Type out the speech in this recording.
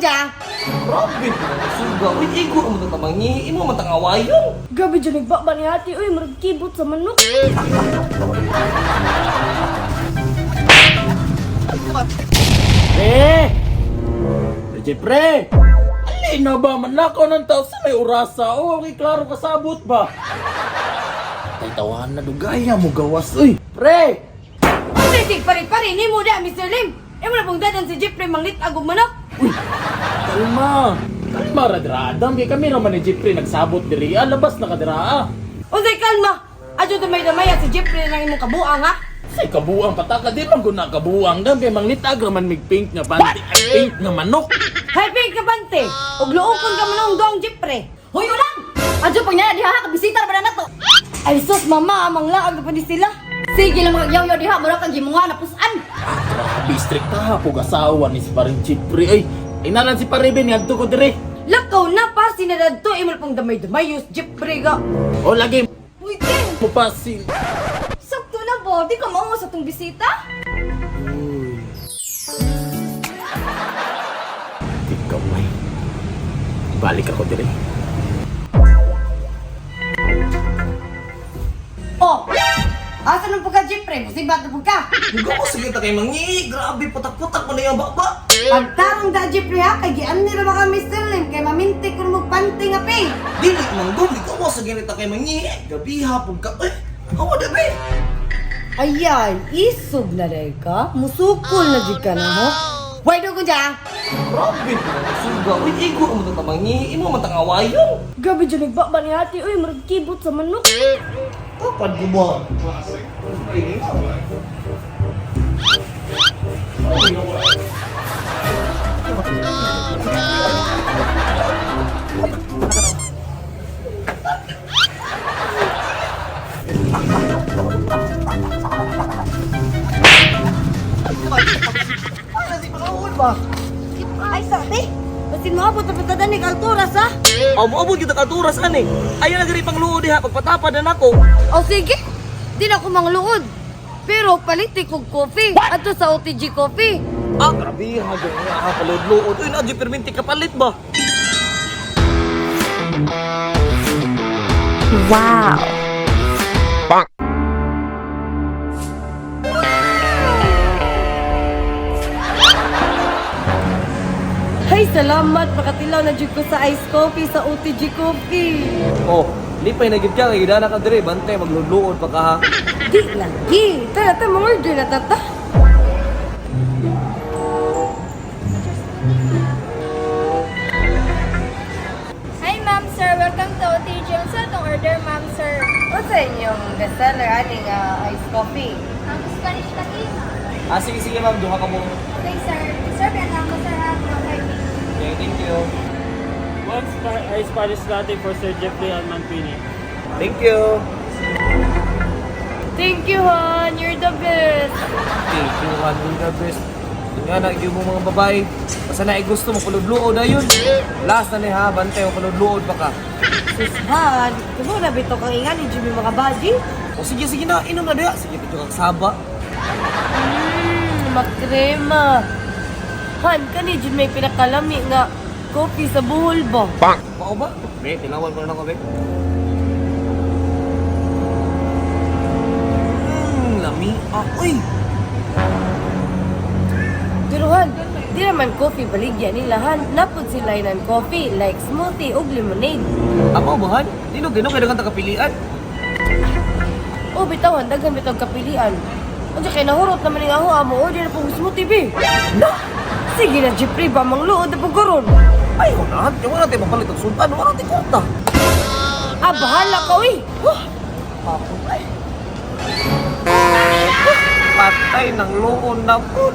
dyan. Grabe po ang suga. Uy, igo mo ito tamangi. Imo man tangawayon. Grabe dyan nagbaba ni ate. Uy, murag kibot sa manok. Pre! Pre, pre! Alin na ba? Manakaw ng tao sa may orasa. O, okay, klaro kasabot ba? Tay, tawahan na dugay na mo gawas. Uy, pre! Uy, sig pare-pare ni mo da, Mr. Lim. Imo na pong dadan si Jeffrey manglit agog manok. Uy, kalma. Kalma, radradam. Kay kami naman ni Jeffrey nagsabot diri. Ah, labas na ka dira, ah. Unsay kalma. Adyo damay-damay si Jeffrey lang imong kabuang ha. Say kabuang pataka di man guna kabuang dam kay manglitag ra man mig pink nga panty ay pink nga manok. Hay pink ka bante. Ug luokon ka manong dong Jeffrey. Hoy ulang! Adyo pag niya diha kabisita ra ba na nato? Ay sus mama, manglaag na pa ni sila. Sige lang mga yaw-yaw diha mura kang gimunga na pusan. Ah, grabe strikta ha pug asawa ni si paring Jeffrey ay. Inanan si pare Ben ngadto ko dire. Lakaw na pa sinadadto imo na pong damay-damayos Jeffrey ga. O lagi Uy, Tim! mo pa si Sakto na ba? Di ka maungo sa tong bisita? Di ka may. Balik ako dire. Oh. Asa nang pagka Jeffrey? Musibat na pagka. Huwag ko sige ta kay mangi. Grabe, putak-putak mo na yung baba. Pagtarong da Jeffrey ha, kay gian nila baka Mr. Lim kay maminti kun mo panty nga pink. Dili man dum, ikaw mo sige ta kay mangi. Gabi hapon ka. Ay, awa na ba? Ayan, isog na rin ka. Musukol na jud ka na ho. Why do ko dyan? Grabe po ang suga. Uy, igo mo ito tamangi. Imo man tangawayon. Grabe dyan nagbaba ni ate. Uy, murag kibot sa manok. Tapad ko ba? Ay, sabi. Basin mo abot na pagkadan ni Kalturas ha. Aw, moabot kita katuras ani. Ayaw na gari pang luod diha pagpatapad na nako. O sige, di na ako mangluod. Pero palitik kog coffee. Ato sa OTG Coffee. Ah, grabe ha gyud nga ha palud-luod. Uy, na perminti kapalit ba? Hay, salamat. Makatilaw na jud ko sa iced coffee sa OTG Coffee. Oh, lipay na gid ka kay gidana ka dire bantay magluluod pa ka ha. Di lagi. Tara, ta, mga-order na tata. Hi ma'am sir, welcome to OTG. Unsa atong order ma'am sir? Unsa inyong bestseller aning iced coffee? Ang Spanish latte ma'am. Ah, sige sige ma'am, duha ka mo. Okay sir, serve yan lang ko sir ha, okay. Okay, thank you. One ice Spanish latte for Sir Jeffrey Almanpini. Thank you. Thank you, hon. You're the best. Thank you, han. You're the best. Yun nga na, mo mga babae. Basta na gusto mo paludluod na yun. Last na ni ha, bantay mo paludluod pa ka. Sus, han. Kumo na bito kang ingan ni Jimmy mga baji. O sige, sige na, inom na diha. Sige, pito kang saba. Makrema. Han, kani jud may pinakalami nga coffee sa buhol ba? Mao ba? Be, tilawan ko na lang ko, be. Lami. Ah, uy! Pero han, di naman coffee baligya nila han. Napod sila ng coffee like smoothie ug lemonade. Amo ba, han? Dino, gino, kaya kang takapilian. O bitaw han, daghan bitaw kapilian. Unsa kay nahurot naman ning aho amo order na pong smoothie be. Na! Sige na Jeffrey ba mangluod na pong karon. Ayaw na, han. Wala tayo mapalit ang sultan. Wala tayo kwarta. Ah, bahala ka uy. Huh? Patay. Patay ng loon na po.